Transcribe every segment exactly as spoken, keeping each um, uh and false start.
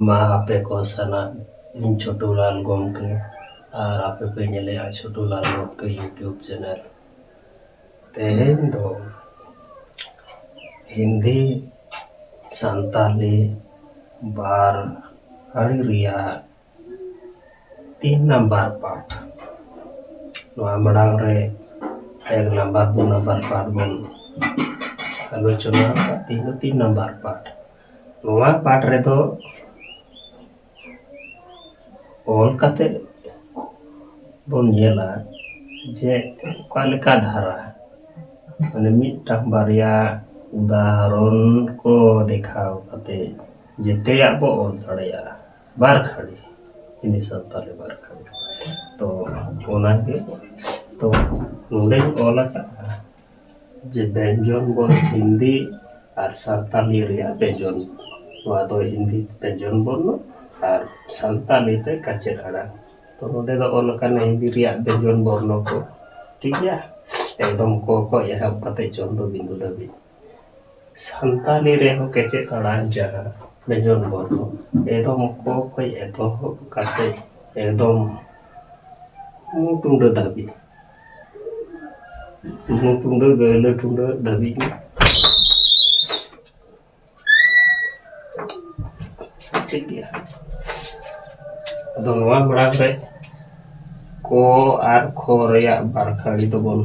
ᱢᱟ ᱟᱯᱮ ᱠᱚ ᱥᱟᱱᱟᱢ ᱤᱧ ᱪᱷᱳᱴᱩ ᱞᱟᱞ ᱜᱚᱢᱠᱮ ᱟᱨ ᱟᱯᱮ ᱯᱮ ᱧᱮᱞᱮᱜᱼᱟ ᱪᱷᱳᱴᱩ ᱞᱟᱞ ᱜᱚᱢᱠᱮ YouTube channel᱾ ᱛᱮᱦᱮᱧ ᱫᱚ ᱦᱤᱱᱫᱤ ᱥᱟᱱᱛᱟᱞᱤ ᱵᱟᱨ ᱟᱹᱲᱤ ᱨᱮᱭᱟᱜ ᱛᱤᱱ ᱱᱟᱢᱵᱟᱨ ᱯᱟᱴ᱾ ᱱᱚᱣᱟ ᱢᱟᱲᱟᱝ ᱨᱮ ᱮᱠ ᱱᱟᱢᱵᱟᱨ ᱫᱩ ᱱᱟᱢᱵᱟᱨ ᱯᱟᱴ ᱵᱚᱱ ᱟᱞᱳᱪᱚᱱᱟ ᱟᱠᱟᱫ, ᱛᱤᱦᱤᱧ ᱫᱚ ᱛᱤᱱ ᱱᱟᱢᱵᱟᱨ ᱯᱟᱴ᱾ ᱱᱚᱣᱟ ᱯᱟᱴ ᱨᱮᱫᱚ ᱚᱞ ᱠᱟᱛᱮ ᱵᱚᱱ ᱧᱮᱞᱟ ᱡᱮ ᱚᱠᱟ ᱞᱮᱠᱟ ᱫᱷᱟᱨᱟ, ᱢᱟᱱᱮ ᱢᱤᱫᱴᱟᱝ ᱵᱟᱨᱭᱟ ᱩᱫᱟᱦᱚᱨᱚᱱ ᱠᱚ ᱫᱮᱠᱷᱟᱣ ᱠᱟᱛᱮ ᱡᱮᱛᱮᱭᱟᱜ ᱵᱚ ᱚᱞ ᱫᱟᱲᱮᱭᱟᱜᱼᱟ ᱵᱟᱨ ᱠᱷᱟᱹᱲᱤ, ᱦᱤᱱᱫᱤ ᱥᱟᱱᱛᱟᱞᱤ ᱵᱟᱨ ᱠᱷᱟᱹᱲᱤ᱾ ᱛᱚ ᱚᱱᱟᱜᱮ, ᱛᱚ ᱱᱚᱰᱮᱧ ᱚᱞ ᱟᱠᱟᱫᱼᱟ ᱡᱮ ᱵᱮᱧᱡᱚᱱ ᱵᱚᱨᱱᱚ ᱦᱤᱱᱫᱤ ᱟᱨ ᱥᱟᱱᱛᱟᱞᱤ ᱨᱮᱭᱟᱜ ᱵᱮᱧᱡᱚᱱ, ᱱᱚᱣᱟ ᱫᱚ ᱦᱤᱱᱫᱤ ᱵᱮᱧᱡᱚᱱ ᱵᱚᱨᱱᱚ ᱟᱨ ᱥᱟᱱᱛᱟᱞᱤ ᱛᱮ ᱠᱟᱪᱮᱫ ᱟᱲᱟᱝ᱾ ᱛᱚ ᱱᱚᱰᱮ ᱫᱚ ᱚᱞ ᱟᱠᱟᱱᱟ ᱦᱤᱱᱫᱤ ᱨᱮᱭᱟᱜ ᱵᱮᱧᱡᱚᱱ ᱵᱚᱨᱱᱚ ᱠᱚ, ᱴᱷᱤᱠ ᱜᱮᱭᱟ? ᱮᱠᱫᱚᱢ ᱠᱚ ᱠᱷᱚᱱ ᱮᱦᱚᱵ ᱠᱟᱛᱮ ᱪᱚᱱᱫᱨᱚ ᱵᱤᱱᱫᱩ ᱫᱷᱟᱹᱵᱤᱡ᱾ ᱥᱟᱱᱛᱟᱞᱤ ᱨᱮᱦᱚᱸ ᱠᱮᱪᱮᱫ ᱟᱲᱟᱝ ᱡᱟᱦᱟᱸ ᱵᱮᱧᱡᱚᱱ ᱵᱚᱨᱱᱚ, ᱮᱠᱫᱚᱢ ᱠᱚ ᱠᱷᱚᱱ ᱮᱛᱚᱦᱚᱵ ᱠᱟᱛᱮ ᱮᱠᱫᱚᱢ ᱢᱩ ᱴᱩᱰᱟᱹ ᱫᱷᱟᱹᱵᱤᱡ, ᱢᱩ ᱴᱩᱰᱟᱹ ᱜᱟᱹᱦᱞᱟᱹ ᱴᱩᱰᱟᱹ ᱫᱷᱟᱹᱵᱤᱡ ᱜᱮ᱾ ᱴᱷᱤᱠ ᱜᱮᱭᱟ᱾ ᱟᱫᱚ ᱱᱚᱣᱟ ᱢᱟᱲᱟᱝ ᱨᱮ ᱠᱚ ᱟᱨ ᱠᱷᱚ ᱨᱮᱭᱟᱜ ᱵᱟᱨ ᱠᱷᱟᱹᱲᱤ ᱫᱚᱵᱚᱱ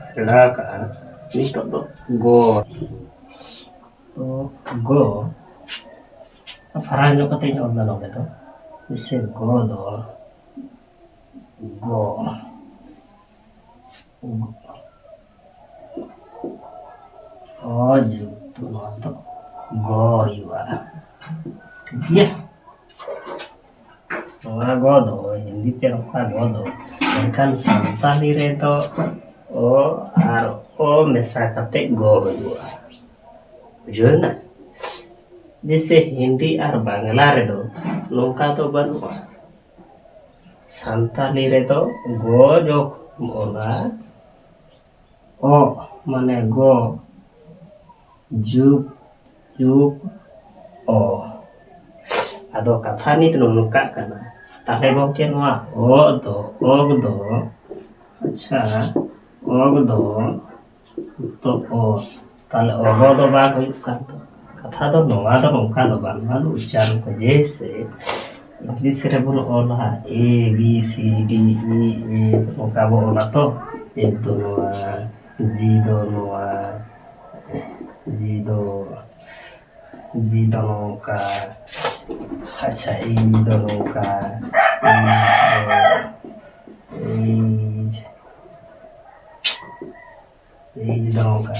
ᱥᱮᱬᱟ ᱟᱠᱟᱜᱼᱟ᱾ ᱱᱤᱛᱚᱜ ᱫᱚ ᱜᱚ᱾ ᱛᱚ ᱜᱚ ᱯᱷᱟᱨᱟᱠ ᱧᱚᱜ ᱠᱟᱛᱮ ᱤᱧ ᱚᱞ ᱫᱟ ᱱᱚᱰᱮ ᱫᱚ᱾ ᱡᱮᱭᱥᱮ ᱜᱚ ᱫᱚ, ᱜᱚ, ᱚ ᱡᱩᱠᱛᱚ ᱱᱚᱣᱟ ᱫᱚ ᱜᱚ ᱦᱩᱭᱩᱜᱼᱟ᱾ ᱴᱷᱤᱠ ᱜᱮᱭᱟ? ᱱᱚᱣᱟ ᱜᱚ ᱫᱚ ᱦᱤᱱᱫᱤ ᱛᱮ ᱱᱚᱝᱠᱟ ᱜᱚ ᱫᱚ, ᱢᱮᱱᱠᱷᱟᱱ ᱥᱟᱱᱛᱟᱞᱤ ᱨᱮᱫᱚ ᱚ ᱟᱨ ᱚ ᱢᱮᱥᱟ ᱠᱟᱛᱮ ᱜᱚ ᱦᱩᱭᱩᱜᱼᱟ᱾ ᱵᱩᱡᱷᱟᱹᱣ ᱮᱱᱟ? ᱡᱮᱭᱥᱮ ᱦᱤᱱᱫᱤ ᱟᱨ ᱵᱟᱝᱞᱟ ᱨᱮᱫᱚ ᱱᱚᱝᱠᱟ ᱫᱚ ᱵᱟᱹᱱᱩᱜᱼᱟ᱾ ᱥᱟᱱᱛᱟᱞᱤ ᱨᱮᱫᱚ ᱜᱚ ᱡᱚᱠᱷᱚᱱ ᱚᱞᱟ, ᱚ ᱢᱟᱱᱮ ᱜᱚ, ᱡᱩᱠ, ᱡᱩᱠ, ᱚ᱾ ᱟᱫᱚ ᱠᱟᱛᱷᱟ ᱱᱤᱛ ᱱᱚᱝᱠᱟᱜ ᱠᱟᱱᱟ, ᱛᱟᱦᱞᱮ ᱜᱚᱢᱠᱮ ᱱᱚᱣᱟ ᱚ ᱫᱚ, ᱚᱜ ᱫᱚ, ᱟᱪᱪᱷᱟ, ᱚᱜ ᱫᱚ ᱛᱚ ᱚ, ᱛᱟᱦᱞᱮ ᱚᱜᱚ ᱫᱚ ᱵᱟᱝ ᱦᱩᱭᱩᱜ ᱠᱟᱱ ᱫᱚ᱾ ᱠᱟᱛᱷᱟ ᱫᱚ ᱱᱚᱣᱟ ᱫᱚ ᱱᱚᱝᱠᱟ ᱫᱚ ᱵᱟᱝ, ᱱᱚᱣᱟ ᱫᱚ ᱩᱪᱪᱟᱨᱚᱱ ᱠᱚ, ᱡᱮᱭᱥᱮ ᱤᱝᱞᱤᱥ ᱨᱮᱵᱚᱱ ᱚᱞᱟ A B C D E A, ᱱᱚᱝᱠᱟ ᱵᱚ ᱚᱞᱟ ᱛᱚ, A ᱫᱚ ᱱᱚᱣᱟ, G ᱫᱚ ᱱᱚᱣᱟ, G ᱫᱚ, G ᱫᱚ ᱱᱚᱝᱠᱟ, ᱟᱪᱪᱷᱟ, H ᱫᱚ ᱱᱚᱝᱠᱟ, H ᱫᱚ, H, H ᱫᱚ ᱱᱚᱝᱠᱟ,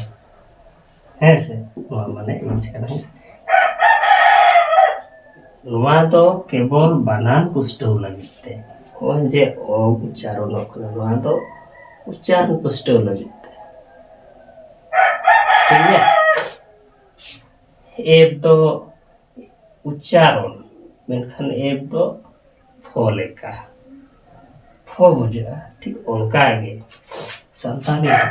ᱦᱮᱸ ᱥᱮ? ᱱᱚᱣᱟ ᱢᱟᱱᱮ H ᱠᱟᱱᱟ, ᱦᱮᱸ ᱥᱮ? ᱱᱚᱣᱟ ᱫᱚ ᱠᱮᱵᱚᱞ ᱵᱟᱱᱟᱱ ᱯᱩᱥᱴᱟᱹᱣ ᱞᱟᱹᱜᱤᱫ ᱛᱮ, ᱱᱚᱜᱼᱚᱭ ᱡᱮ ᱚ ᱩᱪᱪᱟᱨᱚᱱᱚᱜ ᱠᱟᱱᱟ, ᱱᱚᱣᱟ ᱫᱚ ᱩᱪᱪᱟᱨᱚᱱ ᱯᱩᱥᱴᱟᱹᱣ ᱞᱟᱹᱜᱤᱫ ᱛᱮ, ᱴᱷᱤᱠ ᱜᱮᱭᱟ? F ᱫᱚ ᱩᱪᱪᱟᱨᱚᱱ, ᱢᱮᱱᱠᱷᱟᱱ F ᱫᱚ ᱯᱷᱚ ᱞᱮᱠᱟ, ᱯᱷᱚ ᱵᱩᱡᱷᱟᱹᱜᱼᱟ᱾ ᱴᱷᱤᱠ ᱚᱱᱠᱟ ᱜᱮ ᱥᱟᱱᱛᱟᱲᱤ ᱨᱮ᱾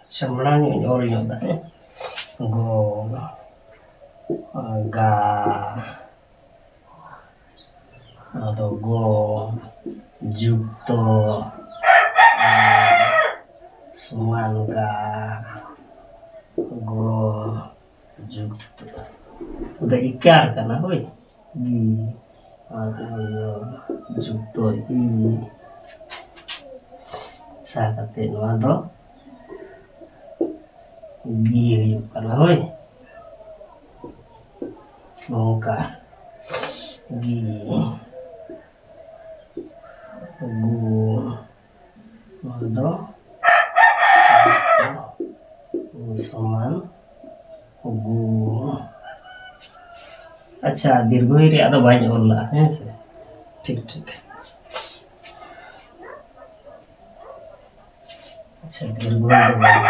ᱟᱪᱪᱷᱟ, ᱢᱟᱲᱟᱝ ᱧᱚᱜ ᱤᱧ ᱚᱞ ᱧᱚᱜ ᱫᱟ, ᱦᱮᱸ? ᱜᱚ, ᱜᱟ, ᱟᱫᱚ ᱜᱚ, ᱡᱩᱠᱛᱚ, ᱥᱚᱢᱟᱱ ᱜᱟ, ᱜᱚ, ᱡᱩᱠᱛᱚ᱾ ᱟᱫᱚ ᱤᱠᱟᱨ ᱠᱟᱱᱟ, ᱦᱳᱭ? ᱜᱤ᱾ ᱟᱨ ᱚᱱᱟ ᱫᱚ ᱡᱩᱠᱛᱚ ᱤ᱾ ᱥᱟ ᱠᱟᱛᱮ ᱱᱚᱣᱟ ᱫᱚ ᱜᱤ ᱦᱩᱭᱩᱜ ᱠᱟᱱᱟ, ᱦᱳᱭ? ᱱᱚᱝᱠᱟ᱾ ᱜᱤ᱾ ᱜᱩ᱾ ᱱᱚᱣᱟ ᱫᱚ ᱜᱩ ᱥᱚᱢᱟᱱ ᱜᱩ᱾ ᱟᱪᱪᱷᱟ, ᱫᱤᱨᱜᱷᱚ ᱤ ᱨᱮᱭᱟᱜ ᱫᱚ ᱵᱟᱹᱧ ᱚᱞ ᱞᱟᱜᱼᱟ, ᱦᱮᱸ ᱥᱮ? ᱴᱷᱤᱠ, ᱴᱷᱤᱠ᱾ ᱟᱪᱪᱷᱟ, ᱫᱤᱨᱜᱷᱚ ᱤ ᱫᱚ ᱵᱟᱹᱧ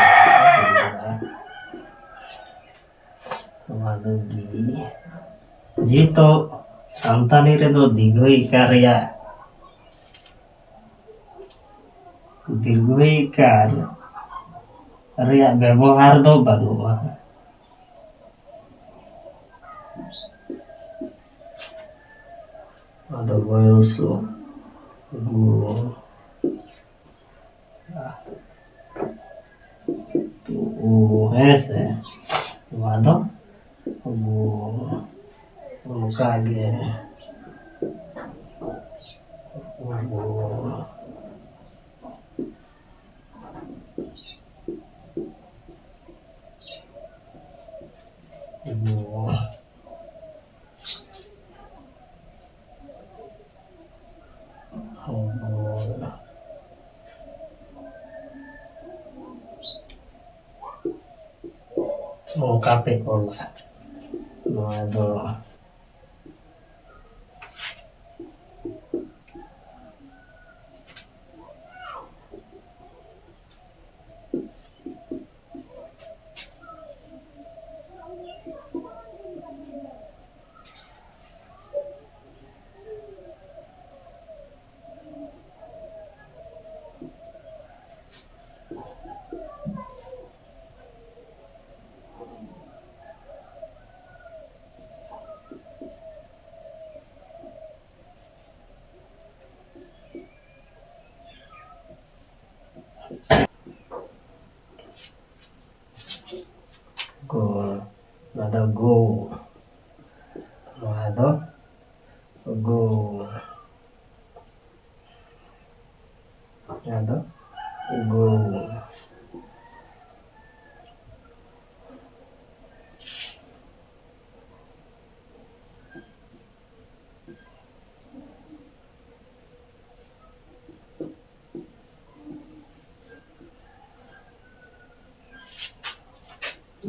ᱚᱞ ᱞᱟᱜᱼᱟ᱾ ᱱᱚᱣᱟ ᱫᱚ ᱜᱤ᱾ ᱡᱮᱦᱮᱛᱩ ᱥᱟᱱᱛᱟᱲᱤ ᱨᱮᱫᱚ ᱫᱤᱨᱜᱷᱚ ᱤᱠᱟᱨ ᱨᱮᱭᱟᱜ, ᱫᱤᱨᱜᱷᱚ ᱤᱠᱟᱨ ᱨᱮᱭᱟᱜ ᱵᱮᱵᱚᱦᱟᱨ ᱫᱚ ᱵᱟᱹᱱᱩᱜᱼᱟ᱾ ᱟᱫᱚ ᱵᱚᱭᱚᱥ ᱜᱩ ᱛᱩ ᱦᱮᱸ ᱥᱮ, ᱱᱚᱣᱟ ᱫᱚ ᱜᱩ ᱚᱱᱠᱟ ᱜᱮ ᱜᱩ ᱜᱩ ᱱᱚᱝᱠᱟ ᱯᱮ ᱚᱞᱟ᱾ ᱱᱚᱣᱟ ᱫᱚ ᱜᱳ, ᱱᱚᱣᱟ ᱫᱚ ᱜᱳ, ᱱᱚᱣᱟ ᱫᱚ ᱜᱳ, ᱱᱚᱣᱟ ᱫᱚ ᱜᱳ᱾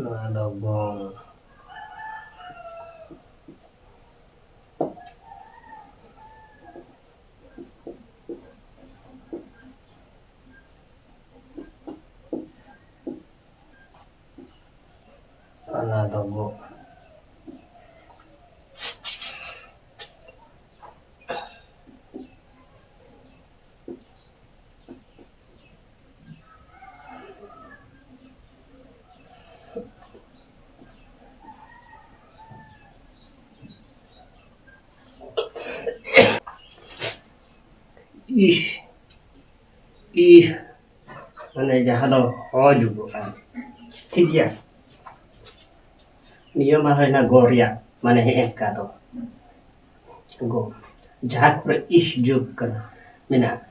ᱱᱚᱣᱟ ᱫᱚ ᱜᱚᱝ᱾ ᱚᱱᱟ ᱫᱚ ᱜᱚ᱾ ᱤᱦ, ᱤᱦ, ᱢᱟᱱᱮ ᱡᱟᱦᱟᱸ ᱫᱚ ᱦᱚ ᱡᱩᱜᱚᱜᱼᱟ᱾ ᱴᱷᱤᱠ ᱜᱮᱭᱟ? ᱱᱤᱭᱟᱹ ᱢᱟ ᱦᱩᱭᱱᱟ ᱜᱚ ᱨᱮᱭᱟᱜ, ᱢᱟᱱᱮ ᱦᱮᱸ ᱮᱱᱠᱟ ᱫᱚ ᱜᱚ᱾ ᱡᱟᱦᱟᱸ ᱠᱚᱨᱮ ᱤᱦ ᱡᱩᱜᱽ ᱠᱟᱱᱟ, ᱢᱮᱱᱟᱜᱼᱟ,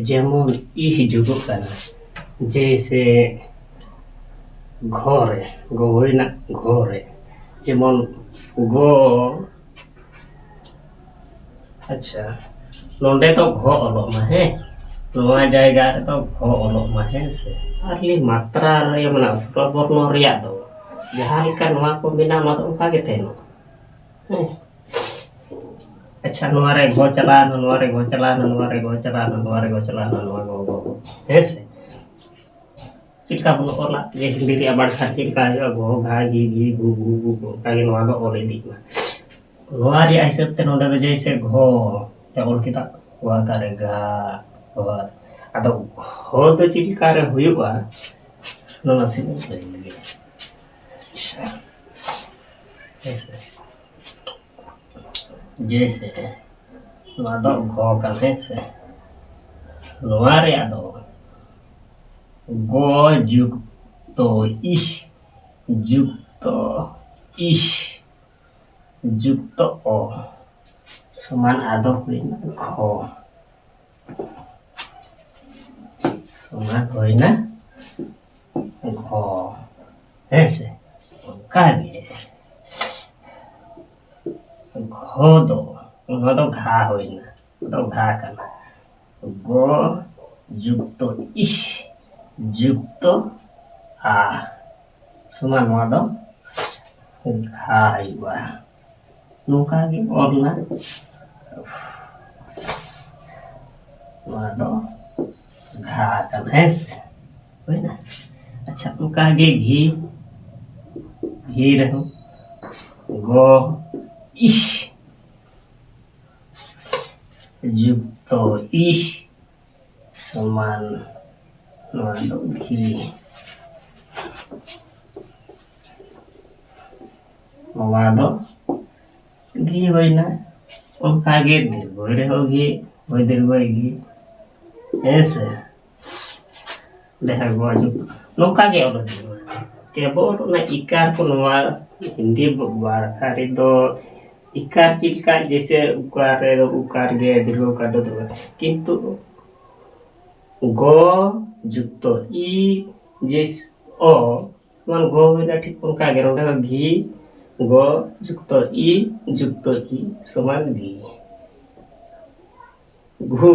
ᱡᱮᱢᱚᱱ ᱤᱦ ᱡᱩᱜᱚᱜ ᱠᱟᱱᱟ, ᱡᱮᱭᱥᱮ ᱜᱷᱚ ᱨᱮ, ᱜᱚ ᱦᱩᱭᱱᱟ ᱜᱷᱚ ᱨᱮ, ᱡᱮᱢᱚᱱ ᱜᱚ᱾ ᱟᱪᱪᱷᱟ, ᱱᱚᱰᱮ ᱫᱚ ᱜᱷᱚ ᱚᱞᱚᱜ ᱢᱟ, ᱦᱮᱸ, ᱱᱚᱣᱟ ᱡᱟᱭᱜᱟ ᱨᱮᱫᱚ ᱜᱷᱚ ᱚᱞᱚᱜ ᱢᱟ, ᱦᱮᱸ ᱥᱮ᱾ ᱟᱨ ᱞᱤᱧ ᱢᱟᱛᱨᱟ ᱨᱮ ᱢᱮᱱᱟᱜᱼᱟ, ᱥᱚᱨᱚᱵᱚᱨᱱᱚ ᱨᱮᱭᱟᱜ ᱫᱚ ᱡᱟᱦᱟᱸ ᱞᱮᱠᱟ ᱱᱚᱣᱟ ᱠᱚ ᱢᱮᱱᱟᱜᱼᱟ, ᱱᱚᱣᱟ ᱫᱚ ᱚᱱᱠᱟ ᱜᱮ ᱛᱟᱦᱮᱱᱚᱜᱼᱟ᱾ ᱦᱮᱸ᱾ ᱟᱪᱪᱷᱟ, ᱱᱚᱣᱟ ᱨᱮ ᱜᱚ ᱪᱟᱞᱟᱣᱱᱟ, ᱱᱚᱣᱟ ᱨᱮ ᱜᱚ ᱪᱟᱞᱟᱣᱱᱟ, ᱱᱚᱣᱟ ᱨᱮ ᱜᱚ ᱪᱟᱞᱟᱣᱱᱟ, ᱱᱚᱣᱟ ᱨᱮ ᱜᱚ ᱪᱟᱞᱟᱣᱱᱟ, ᱱᱚᱣᱟ ᱜᱚ, ᱜᱚ, ᱜᱚ᱾ ᱦᱮᱸ ᱥᱮ? ᱪᱮᱫ ᱞᱮᱠᱟ ᱵᱚᱱ ᱚᱞᱟ? ᱡᱮ ᱦᱤᱱᱫᱤ ᱨᱮᱭᱟᱜ ᱵᱟᱲᱠᱷᱟᱱ ᱪᱮᱫ ᱞᱮᱠᱟ ᱦᱩᱭᱩᱜᱼᱟ? ᱜᱚ, ᱜᱷᱟ, ᱜᱤ, ᱜᱤ, ᱜᱩ, ᱜᱩ, ᱜᱩ, ᱜᱩ᱾ ᱚᱱᱠᱟ ᱜᱮ ᱱᱚᱣᱟ ᱫᱚ ᱚᱞ ᱤᱫᱤᱜ ᱢᱟ᱾ ᱱᱚᱣᱟ ᱨᱮᱭᱟᱜ ᱦᱤᱥᱟᱹᱵ ᱛᱮ ᱱᱚᱰᱮ ᱫᱚ ᱡᱮᱭᱥᱮ ᱜᱷᱚ ᱞᱮ ᱚᱞ ᱠᱮᱫᱟ, ᱜᱷᱚ ᱟᱠᱟᱨ ᱨᱮ ᱜᱷᱟ, ᱜᱷᱚ᱾ ᱟᱫᱚ ᱜᱷᱚ ᱫᱚ ᱪᱮᱫ ᱞᱮᱠᱟ ᱨᱮ ᱦᱩᱭᱩᱜᱼᱟ? ᱱᱚᱣᱟ ᱱᱟᱥᱮ ᱵᱚᱱ ᱞᱟᱹᱭ ᱞᱮᱜᱮ᱾ ᱟᱪᱪᱷᱟ᱾ ᱦᱮᱸ ᱥᱮ? ᱡᱮᱭᱥᱮ, ᱱᱚᱣᱟ ᱫᱚ ᱜᱷᱚ ᱠᱟᱱᱟ, ᱦᱮᱸ ᱥᱮ? ᱱᱚᱣᱟ ᱨᱮᱭᱟᱜ ᱫᱚ ᱜᱚ ᱡᱩᱠᱛᱚ ᱤᱥ, ᱡᱩᱠᱛᱚ ᱤᱥ, ᱡᱩᱠᱛᱚ ᱚ ᱥᱚᱢᱟᱱ ᱟᱫᱚ ᱦᱩᱭᱱᱟ ᱜᱷᱚ᱾ ᱥᱚᱢᱟᱱ ᱦᱩᱭᱱᱟ ᱜᱷᱚ᱾ ᱦᱮᱸ ᱥᱮ? ᱚᱱᱠᱟ ᱜᱮ ᱜᱷᱚ ᱫᱚ, ᱱᱚᱣᱟ ᱫᱚ ᱜᱷᱟ ᱦᱩᱭᱱᱟ, ᱫᱚ ᱜᱷᱟ ᱠᱟᱱᱟ᱾ ᱜᱚ ᱡᱩᱠᱛᱚ ᱤᱥ ᱡᱩᱠᱛᱚ ᱟ ᱥᱚᱢᱟᱱ ᱱᱚᱣᱟ ᱫᱚ ᱜᱷᱟ ᱦᱩᱭᱩᱜᱼᱟ᱾ ᱱᱚᱝᱠᱟ ᱜᱮ ᱚᱞ ᱮᱱᱟ᱾ ᱱᱚᱣᱟ ᱫᱚ ᱜᱷᱟ ᱠᱟᱱᱟ, ᱦᱮᱸ ᱥᱮ? ᱦᱩᱭᱱᱟ? ᱟᱪᱪᱷᱟ, ᱚᱱᱠᱟ ᱜᱮ ᱜᱷᱤ, ᱜᱷᱤ ᱨᱮᱦᱚᱸ ᱜᱚ ᱤᱥ ᱡᱩᱠᱛᱚ ᱤᱥ ᱥᱚᱢᱟᱱ ᱱᱚᱣᱟ ᱫᱚ ᱜᱷᱤ᱾ ᱱᱚᱣᱟ ᱫᱚ ᱜᱷᱤ ᱦᱩᱭᱱᱟ᱾ ᱚᱱᱠᱟ ᱜᱮ ᱫᱤᱨᱜᱷᱚᱭ ᱨᱮᱦᱚᱸ ᱜᱷᱤ, ᱦᱩᱭ ᱫᱟᱲᱮᱭᱟᱜᱼᱟ ᱜᱮ᱾ ᱦᱮᱸ ᱥᱮ? ᱰᱮᱦᱟ ᱜᱚ ᱡᱩᱜᱽ᱾ ᱱᱚᱝᱠᱟ ᱜᱮ ᱚᱞ ᱦᱩᱭᱩᱜᱼᱟ᱾ ᱠᱮᱵᱚᱞ ᱚᱱᱟ ᱤᱠᱟᱨ ᱠᱚ ᱱᱚᱣᱟ ᱦᱤᱱᱫᱤ ᱵᱟᱠᱷᱟ ᱨᱮᱫᱚ ᱤᱠᱟᱨ ᱪᱮᱫ ᱞᱮᱠᱟ, ᱡᱮᱭᱥᱮ ᱩᱠᱟᱨ ᱨᱮ ᱩᱠᱟᱨ ᱜᱮ ᱫᱤᱨᱜᱷᱚ ᱩᱠᱟᱨ ᱫᱚ ᱫᱚᱦᱚᱭᱟ᱾ ᱠᱤᱱᱛᱩ ᱜᱚ ᱡᱩᱠᱛᱚ ᱤ, ᱡᱮᱭᱥᱮ ᱚ, ᱥᱚᱢᱟᱱ ᱜᱚ ᱦᱩᱭᱱᱟ, ᱴᱷᱤᱠ ᱚᱱᱠᱟ ᱜᱮ ᱱᱚᱰᱮ ᱦᱚᱸ ᱜᱷᱤ, ᱜᱚ ᱡᱩᱠᱛᱚ ᱤ, ᱡᱩᱠᱛᱚ ᱤ ᱥᱚᱢᱟᱱ ᱜᱷᱤ᱾ ᱜᱷᱩ,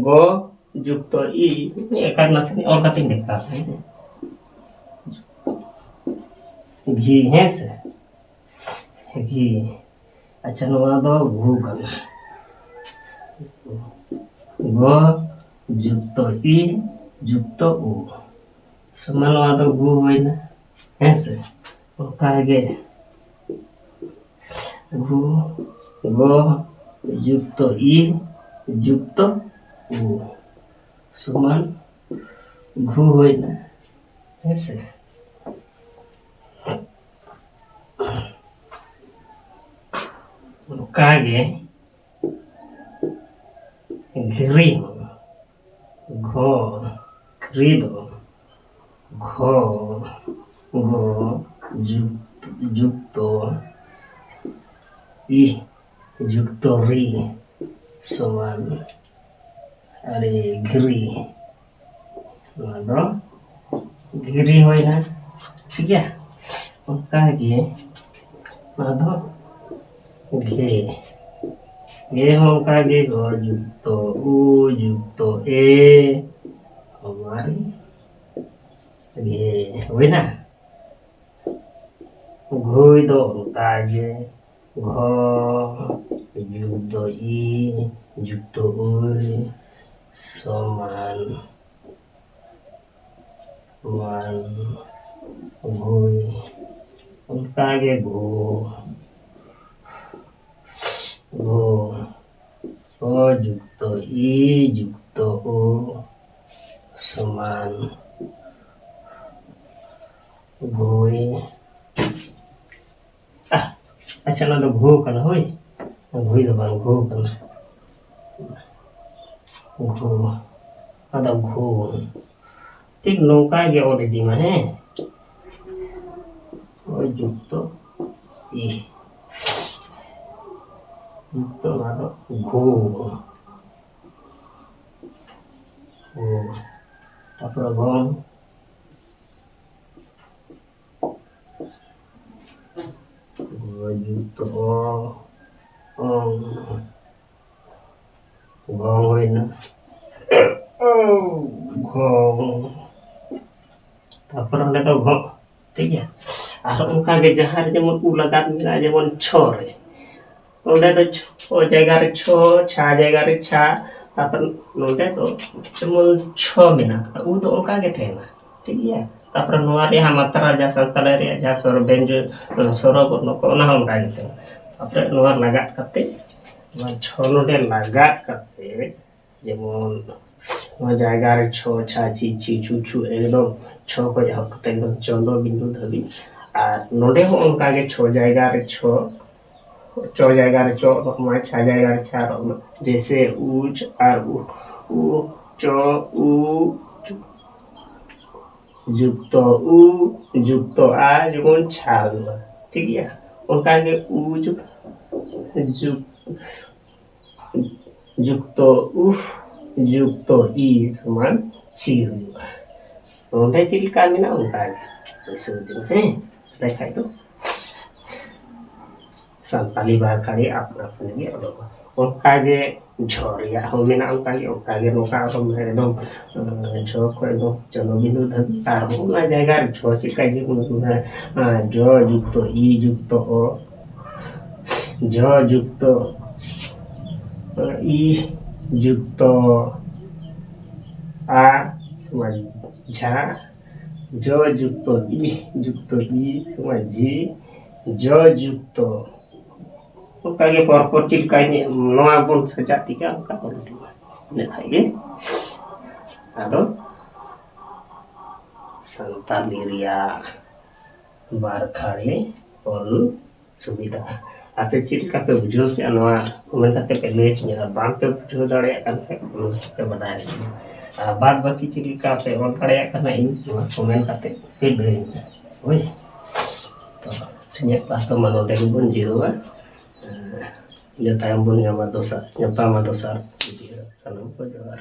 ᱜᱚ ᱡᱩᱠᱛᱚ ᱤ, ᱮᱠᱟᱨ ᱱᱟᱥᱮ ᱚᱞ ᱠᱟᱛᱮᱧ ᱫᱮᱠᱷᱟᱣ ᱟᱯᱮ᱾ ᱜᱷᱤ, ᱦᱮᱸ ᱥᱮ? ᱜᱷᱤ᱾ ᱟᱪᱪᱷᱟ, ᱱᱚᱣᱟ ᱫᱚ ᱜᱷᱩ ᱠᱟᱱᱟ᱾ ᱜᱚ ᱡᱩᱠᱛᱚ ᱤ ᱡᱩᱠᱛᱚ ᱩ ᱥᱚᱢᱟᱱ, ᱱᱚᱣᱟ ᱫᱚ ᱜᱷᱩ ᱦᱩᱭᱱᱟ, ᱦᱮᱸ ᱥᱮ? ᱚᱱᱠᱟ ᱜᱮ ᱜᱷᱩ, ᱜᱚ ᱡᱩᱠᱛᱚ ᱤ ᱡᱩᱠᱛᱚ ᱩ ᱥᱚᱢᱟᱱ ᱜᱷᱩ ᱦᱩᱭᱱᱟ, ᱦᱮᱸ ᱥᱮ? ᱚᱱᱠᱟ ᱜᱮ ᱜᱷᱤᱨᱤ ᱦᱚᱸ, ᱜᱷᱚ, ᱜᱷᱤᱨᱤ ᱫᱚ ᱜᱷᱚ, ᱜᱚ ᱡᱩᱠᱛ-, ᱡᱩᱠᱛᱚ ᱤ ᱡᱩᱠᱛᱚ ᱨᱤ ᱥᱚᱢᱟᱱ ᱟᱨᱮ ᱜᱷᱤᱨᱤ᱾ ᱱᱚᱣᱟ ᱫᱚ ᱜᱷᱤᱨᱤ ᱦᱩᱭᱱᱟ, ᱴᱷᱤᱠ ᱜᱮᱭᱟ᱾ ᱚᱱᱠᱟ ᱜᱮ ᱱᱚᱣᱟ ᱫᱚ ᱜᱷᱮ, ᱜᱷᱮ ᱦᱚᱸ ᱚᱱᱠᱟ ᱜᱮ ᱜᱚ ᱡᱩᱠᱛᱚ ᱩ ᱡᱩᱠᱛᱚ ᱮ ᱥᱚᱢᱟᱱ ᱜᱷᱮ ᱦᱩᱭᱱᱟ᱾ ᱜᱷᱩᱭ ᱫᱚ ᱚᱱᱠᱟ ᱜᱮ ᱜᱷᱚ ᱡᱩᱠᱛᱚ ᱤ ᱡᱩᱠᱛᱚ ᱩᱭ ᱥᱚᱢᱟᱱ ᱢᱟᱱ ᱜᱷᱩᱭ᱾ ᱚᱱᱠᱟ ᱜᱮ ᱜᱷᱩ, ᱜᱷᱩ, ᱜᱷᱚ ᱡᱩᱠᱛᱚ ᱤ ᱡᱩᱠᱛᱚ ᱩ ᱥᱚᱢᱟᱱ ᱜᱷᱩᱭ᱾ ᱟᱦ, ᱟᱪᱪᱷᱟ, ᱚᱱᱟ ᱫᱚ ᱜᱷᱩ ᱠᱟᱱᱟ, ᱦᱳᱭ᱾ ᱜᱷᱩᱭ ᱫᱚ ᱵᱟᱝ, ᱜᱷᱩ ᱠᱟᱱᱟ᱾ ᱜᱷᱩ᱾ ᱟᱫᱚ ᱜᱷᱩ᱾ ᱴᱷᱤᱠ ᱱᱚᱝᱠᱟ ᱜᱮ ᱚᱞ ᱤᱫᱤ ᱢᱟ, ᱦᱮᱸ? ᱳᱭ ᱡᱩᱠᱛᱚ ᱤ᱾ ᱡᱩᱠᱛᱚ ᱱᱚᱣᱟ ᱫᱚ ᱜᱷᱩ᱾ ᱜᱷᱩ᱾ ᱛᱟᱯᱚᱨᱮ ᱜᱚᱢ᱾ ᱜᱷᱩ ᱡᱩᱠᱛᱚ ᱚ, ᱚᱝ᱾ ᱜᱷᱚ ᱦᱩᱭᱱᱟ᱾ ᱜᱷᱚ᱾ ᱛᱟᱨᱯᱚᱨ ᱚᱸᱰᱮ ᱫᱚ ᱜᱷᱚ᱾ ᱴᱷᱤᱠ ᱜᱮᱭᱟ? ᱟᱨ ᱚᱱᱠᱟ ᱜᱮ ᱡᱟᱦᱟᱸ ᱨᱮ ᱡᱮᱢᱚᱱ ᱩ ᱞᱟᱜᱟᱛ ᱢᱮᱱᱟᱜᱼᱟ, ᱡᱮᱢᱚᱱ ᱪᱷᱚ ᱨᱮ, ᱚᱸᱰᱮ ᱫᱚ ᱪᱷᱚ ᱡᱟᱭᱜᱟ ᱨᱮ ᱪᱷᱚ, ᱪᱷᱟ ᱡᱟᱭᱜᱟ ᱨᱮ ᱪᱷᱟ, ᱛᱟᱨᱯᱚᱨ ᱱᱚᱸᱰᱮ ᱫᱚ ᱡᱮᱢᱚᱱ ᱪᱷᱚ ᱢᱮᱱᱟᱜᱼᱟ, ᱩ ᱫᱚ ᱚᱱᱠᱟ ᱜᱮ ᱛᱟᱦᱮᱱᱟ᱾ ᱴᱷᱤᱠ ᱜᱮᱭᱟ? ᱛᱟᱨᱯᱚᱨᱮ ᱱᱚᱣᱟ ᱨᱮᱭᱟᱜ ᱢᱟᱛᱨᱟ, ᱡᱟᱦᱟᱸ ᱥᱟᱱᱛᱟᱲᱤ ᱨᱮᱭᱟᱜ ᱡᱟᱦᱟᱸ ᱥᱚᱨ ᱵᱮᱧᱡᱚᱱ, ᱥᱚᱨᱚ ᱵᱚᱨᱱᱚ ᱠᱚ, ᱚᱱᱟ ᱦᱚᱸ ᱚᱱᱠᱟ ᱜᱮ ᱛᱟᱦᱮᱱᱟ᱾ ᱛᱟᱨᱯᱚᱨᱮ ᱱᱚᱣᱟ ᱞᱟᱜᱟᱜ ᱠᱟᱛᱮ, ᱱᱚᱣᱟ ᱪᱷᱚ ᱱᱚᱰᱮ ᱞᱟᱜᱟᱜ ᱠᱟᱛᱮ, ᱡᱮᱢᱚᱱ ᱱᱚᱣᱟ ᱡᱟᱭᱜᱟ ᱨᱮ ᱪᱷᱚ, ᱪᱷᱟ, ᱪᱷᱤ, ᱪᱷᱤ, ᱪᱷᱩ, ᱪᱷᱩ, ᱮᱠᱫᱚᱢ ᱪᱷᱚ ᱠᱷᱚᱱ ᱮᱦᱚᱵ ᱠᱟᱛᱮ ᱮᱠᱫᱚᱢ ᱪᱚᱱᱫᱚ ᱵᱤᱱᱫᱩ ᱫᱷᱟᱹᱵᱤᱡ᱾ ᱟᱨ ᱱᱚᱰᱮ ᱦᱚᱸ ᱚᱱᱠᱟ ᱜᱮ ᱪᱷᱚ ᱡᱟᱭᱜᱟ ᱨᱮ ᱪᱷᱚ, ᱪᱚ ᱡᱟᱭᱜᱟ ᱨᱮ ᱪᱚ ᱚᱞᱚᱜ ᱢᱟ, ᱪᱷᱟ ᱡᱟᱭᱜᱟ ᱨᱮ ᱪᱷᱟ ᱚᱞᱚᱜ ᱢᱟ᱾ ᱡᱮᱭᱥᱮ ᱩ, ᱪ-, ᱟᱨ ᱩ, ᱩ, ᱪᱚ, ᱩ, ᱪᱚ᱾ ᱡᱩᱠᱛᱚ ᱩ, ᱡᱩᱠᱛᱚ ᱟ, ᱡᱮᱢᱚᱱ ᱪᱷᱟ ᱦᱩᱭᱩᱜᱼᱟ᱾ ᱴᱷᱤᱠ ᱜᱮᱭᱟ? ᱚᱱᱠᱟ ᱜᱮ ᱩ ᱡᱩᱠ-, ᱡᱩᱠ-, ᱡᱩᱠᱛᱚ ᱩᱦ, ᱡᱩᱠᱛᱚ ᱤ ᱥᱚᱢᱟᱱ ᱪᱷᱤ ᱦᱩᱭᱩᱜᱼᱟ᱾ ᱱᱚᱰᱮ ᱪᱮᱫ ᱞᱮᱠᱟ ᱢᱮᱱᱟᱜᱼᱟ, ᱚᱱᱠᱟ ᱜᱮ ᱵᱟᱹᱭᱥᱟᱹᱣ ᱤᱫᱤ ᱢᱮ, ᱦᱮᱸ? ᱮᱸᱰᱮ ᱠᱷᱟᱡ ᱫᱚ ᱥᱟᱱᱛᱟᱞᱤ ᱵᱟᱨ ᱠᱷᱟᱹᱲᱤ ᱟᱯᱱᱟ ᱟᱯᱱᱤ ᱜᱮ ᱚᱰᱚᱠᱚᱜᱼᱟ᱾ ᱚᱱᱠᱟ ᱜᱮ ᱡᱷᱚ ᱨᱮᱭᱟᱜ ᱦᱚᱸ ᱢᱮᱱᱟᱜᱼᱟ, ᱚᱱᱠᱟ ᱜᱮ, ᱚᱱᱠᱟ ᱜᱮ ᱱᱚᱝᱠᱟ ᱟᱨᱦᱚᱸ ᱮᱠᱫᱚᱢ, ᱟᱸ, ᱡᱷᱚ ᱠᱷᱚᱱ ᱮᱠᱫᱚᱢ ᱪᱚᱱᱫᱚ ᱵᱤᱱᱫᱩ ᱫᱷᱟᱹᱵᱤᱡ᱾ ᱟᱨᱦᱚᱸ ᱚᱱᱟ ᱡᱟᱭᱜᱟ ᱨᱮ ᱡᱷᱚ ᱪᱮᱫ ᱞᱮᱠᱟ ᱡᱮ, ᱟᱸ, ᱡᱚ ᱡᱩᱠᱛᱚ ᱤ ᱡᱩᱠᱛᱚ ᱚ, ᱡᱚ ᱡᱩᱠᱛᱚ ᱤ ᱡᱩᱠᱛᱚ ᱟ ᱥᱚᱢᱟᱱ ᱡᱷᱟ, ᱡᱚ ᱡᱩᱠᱛᱚ ᱤ ᱡᱩᱠᱛᱚ ᱤ ᱥᱚᱢᱟᱱ ᱡᱤ, ᱡᱚ ᱡᱩᱠᱛᱚ᱾ ᱚᱱᱠᱟ ᱜᱮ ᱯᱚᱨ ᱯᱚᱨ ᱪᱮᱫ ᱞᱮᱠᱟ ᱱᱚᱣᱟ ᱵᱚᱱ ᱥᱟᱡᱟᱣ ᱴᱷᱤᱠᱟ, ᱚᱱᱠᱟ ᱵᱚᱱ ᱤᱫᱤ ᱢᱟ᱾ ᱤᱱᱟᱹ ᱠᱷᱟᱡ ᱜᱮ ᱟᱫᱚ ᱥᱟᱱᱛᱟᱞᱤ ᱨᱮᱭᱟᱜ ᱵᱟᱨ ᱠᱷᱟᱲᱤ ᱚᱞ ᱥᱩᱵᱤᱫᱷᱟ᱾ ᱟᱯᱮ ᱪᱮᱫ ᱞᱮᱠᱟ ᱯᱮ ᱵᱩᱡᱷᱟᱹᱣ ᱠᱮᱫᱼᱟ, ᱱᱚᱣᱟ ᱠᱚᱢᱮᱱᱴ ᱠᱟᱛᱮ ᱯᱮ ᱞᱟᱹᱭ ᱟᱹᱧᱟ᱾ ᱟᱨ ᱵᱟᱝ ᱯᱮ ᱵᱩᱡᱷᱟᱹᱣ ᱫᱟᱲᱮᱭᱟᱜ ᱠᱟᱱ ᱠᱷᱟᱡ, ᱠᱚᱢᱮᱱᱴ ᱠᱟᱛᱮ ᱯᱮ ᱵᱟᱰᱟᱭ ᱦᱚᱪᱚᱧᱟ᱾ ᱟᱨ ᱵᱟᱫ ᱵᱟᱹᱠᱤ ᱪᱮᱫ ᱞᱮᱠᱟ ᱯᱮ ᱚᱞ ᱫᱟᱲᱮᱭᱟᱜ ᱠᱟᱱᱟ, ᱤᱧ ᱱᱚᱣᱟ ᱠᱚᱢᱮᱱᱴ ᱠᱟᱛᱮ ᱯᱮ ᱞᱟᱹᱭ ᱟᱹᱧᱟ᱾ ᱦᱳᱭ, ᱛᱚ ᱤᱧᱟᱹᱜ ᱯᱟᱥᱴᱟ ᱢᱟ ᱱᱚᱰᱮ ᱜᱮᱵᱚᱱ ᱡᱤᱨᱟᱹᱣᱟ᱾ ᱤᱱᱟᱹ ᱛᱟᱭᱚᱢ ᱵᱚᱱ ᱧᱟᱢᱟ ᱫᱚᱥᱟᱨ, ᱧᱟᱯᱟᱢᱟ ᱫᱚᱥᱟᱨ ᱵᱷᱤᱰᱤᱭᱳ ᱨᱮ᱾ ᱥᱟᱱᱟᱢ ᱠᱚ ᱡᱚᱦᱟᱨ᱾